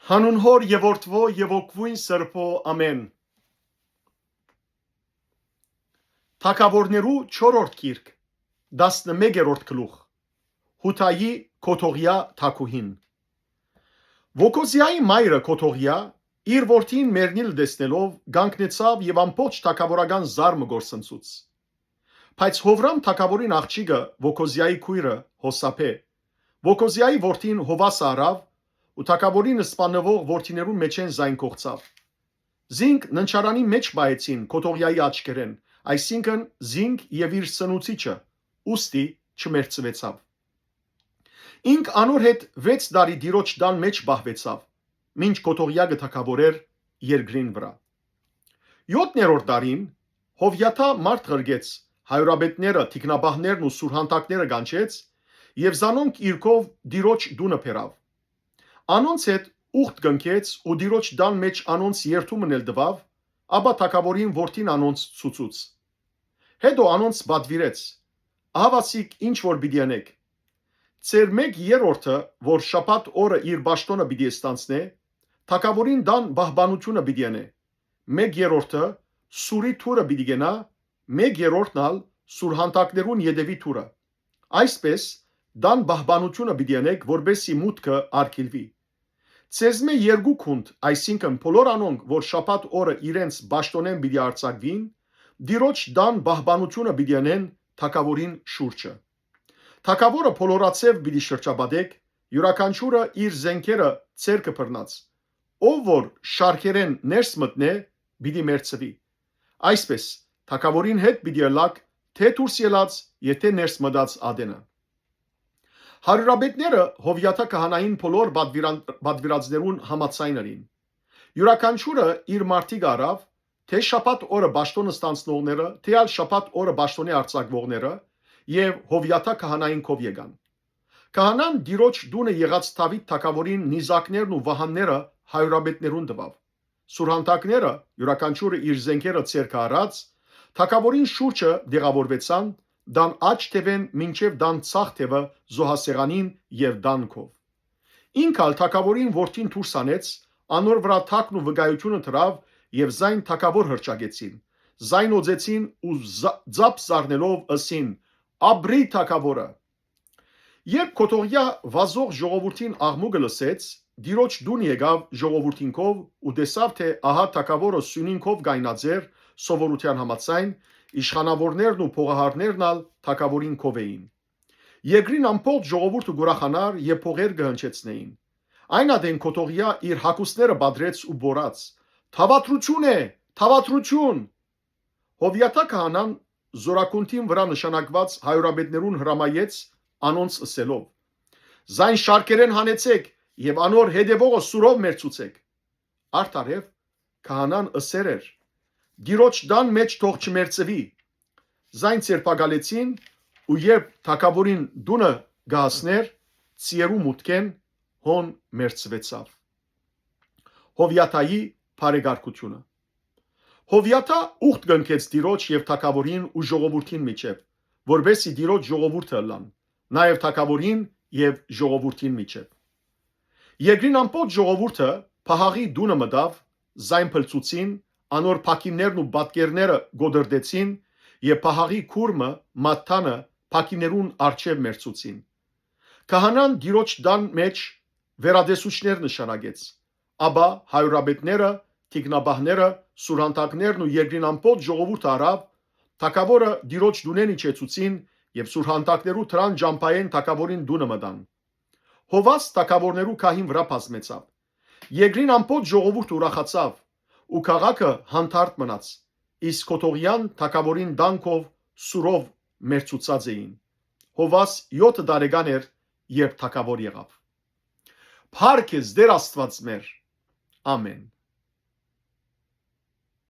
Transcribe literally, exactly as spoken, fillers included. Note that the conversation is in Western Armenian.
Հանուն Հօր եւ Որդւոյ եւ Հոգւոյն Սրբոյ, ամէն։ Թագաւորներու չորրորդ գիրք, տասնմեկերորդ գլուխ։ Յուդայի Կոթողիա թագուհին։ Ոգոզիայի մայրը Կոթողիա, իր որդին մեռնիլ տեսնելով, կանգնեցաւ եւ ամբողջ թագաւորական զար մը կորսնցուց։ Բայց Հովրամ թագաւորին աղջիկը, Ոգոզիայի քոյրը Հոսափէ, Ոգոզիայի որդին Հովասը առաւ ու թագաւորին սպաննուող որդիներուն մէջէն զայն կոխցաւ։ Զինք ննջարանի մէջ պահեցին Կոթողիայի աչքերէն, այսինքն՝ զինք եւ իր սնուցիչը, ուստի չմեռցուեցաւ։ Ինք անոր հետ վեց տարի Տիրոջ տան մէջ պահուեցաւ, մինչ Կոթողիա կը թագաւորէր երկրին վրայ։ Եօթներորդ տարին Հովիաթա մարդ ղրկեց, հայրապետները, թիկնապահներն ու սուրհանդակները կանչեց եւ զանոնք իրքով Տիրոջ տունը բերաւ։ Անոնց հետ ուխտ կնքեց ու Տիրոջ տան մէջ անոնց երդումն էլ տուաւ, ապա թագաւորին որդին անոնց ցուցուց։ Հետո անոնց պատուիրեց. «Ահա ասիկ ինչ որ պիտի ընէք. ձեր մէկ երրորդը, որ շաբաթ օրը իր պաշտօնը պիտի ստանցնէ, թագաւորին տան պահպանութիւնը պիտի ընէ, մէկ երրորդը՝ սուրի թուրը պիտի կենայ, մէկ երրորդն ալ՝ սուրհանդակներուն ետեւի թուրը։ Այսպէս, տան պահպանութիւնը պիտի ընէք, որպէս զի մուտքը արգիլուի։ Ձեզմէ երկու գունդ, այսինքն՝ բոլոր անոնք, որ շաբաթ օրը իրենց պաշտօնէն պիտի արձակուին, Տիրոջ տան պահպանութիւնը պիտի ընեն թագաւորին շուրջը։ Թագաւորը բոլորաձեւ պիտի շրջապատէք, իւրաքանչիւրը իր զէնքերը ձեռքը բռնած։ Ով որ շարքերէն ներս մտնէ, պիտի մեռցուի։ Այսպէս, թագաւորին հետ պիտի ըլլաք թէ դուրս ելած եւ թէ ներս մտած ատենը»։ Հարիւրապետները Հովիաթա քահանային բոլոր պատուիրան-, պատուիրածներուն համաձայն ըրին։ Իւրաքանչիւրը իր մարդիկը առաւ, թէ շաբաթ օրը պաշտօնը ստանցնողները, թէ ալ շաբաթ օրը պաշտօնէ արձակուողները, եւ Հովիաթա քահանային քով եկան։ Քահանան Տիրոջ տունը եղած Դաւիթ թագաւորին նիզակներն ու վահանները հարիւրապետներուն տուաւ։ Սուրհանդակները, իւրաքանչիւրը իր զէնքերը ձեռքը առած, թագաւորին շուրջը տեղաւորուեցան, տան աջ թեւէն մինչեւ տան ձախ թեւը զոհասեղանին եւ տան քով։ Ինք ալ թագաւորին որդին դուրս հանեց, անոր վրայ թագն ու վկայութիւնը դրաւ եւ զայն թագաւոր հռչակեցին, զայն օծեցին ու զա-, ծափ զարնելով ըսին. «Ապրի թագաւորը»։ Երբ Կոթողիա վազող ժողովուրդին աղմուկը լսեց, Տիրոջ տուն եկաւ ժողովուրդին քով ու տեսաւ թէ ահա թագաւորը սիւնին քով կայնած էր սովորութեան համաձայն, իշխանաւորներն ու փողահարներն ալ թագաւորին քով էին։ Երկրին ամբողջ ժողովուրդը կ'ուրախանար եւ փողեր կը հնչեցնէին։ Այն ատեն Կոթողիա իր հագուստները պատռեց ու պոռաց. «Թաւատրութիւն է, թաւատրութիւն»։ Հովիաթա քահանան զօրագունդին վրայ նշանակուած հարիւրապետներուն հրամայեց, անոնց ըսելով. «Զայն շարքերէն հանեցէք եւ անոր հետեւողը սուրով մեռցուցէք»։ Արդարեւ, քահանան ըսեր էր. «Տիրոջ տան մէջ թող չմեռցուի»։ Զայն ձերբակալեցին ու երբ թագաւորին տունը կը հասնէր, ծիերու մուտքէն հոն մեռցուեցաւ։ Հովիաթայի բարեկարգութիւնը։ Հովիաթա ուխտ կնքեց Տիրոջ եւ թագաւորին ու ժողովուրդին միջեւ, որպէս զի Տիրոջ ժողովուրդը ըլլան, նաեւ թագաւորին եւ ժողովուրդին միջեւ։ Երկրին ամբողջ ժողովուրդը Փահաղի տունը մտաւ, զայն փլցուցին, անոր փակիններն ու պատկերները կոտրտեցին եւ Փահաղի քուրմը, Մատթանը, փակիններուն առջեւ մեռցուցին։ Քահանան Տիրոջ տան մէջ վերատեսուչներ նշանակեց, ապա հարիւրապետները, թիկնապահները, սուրհանդակներն ու երկրին ամբողջ ժողովուրդը առաւ, թագաւորը Տիրոջ տունէն իջեցուցին եւ սուրհանդակներու դրան ճամբայէն թագաւորին տունը մտան։ Հովաս թագաւորներու գահին վրայ բազմեցաւ։ Երկրին ամբողջ ժողովուրդը ուրախացաւ ու քաղաքը հանդարտ մնաց, իսկ Կոթողիան թագաւորին տան քով սուրով մեռցուցած էին։ Հովաս եօթը տարեկան էր, երբ թագաւոր եղաւ։ Փառք ես, Տեր Աստուած մեր։ Ամեն։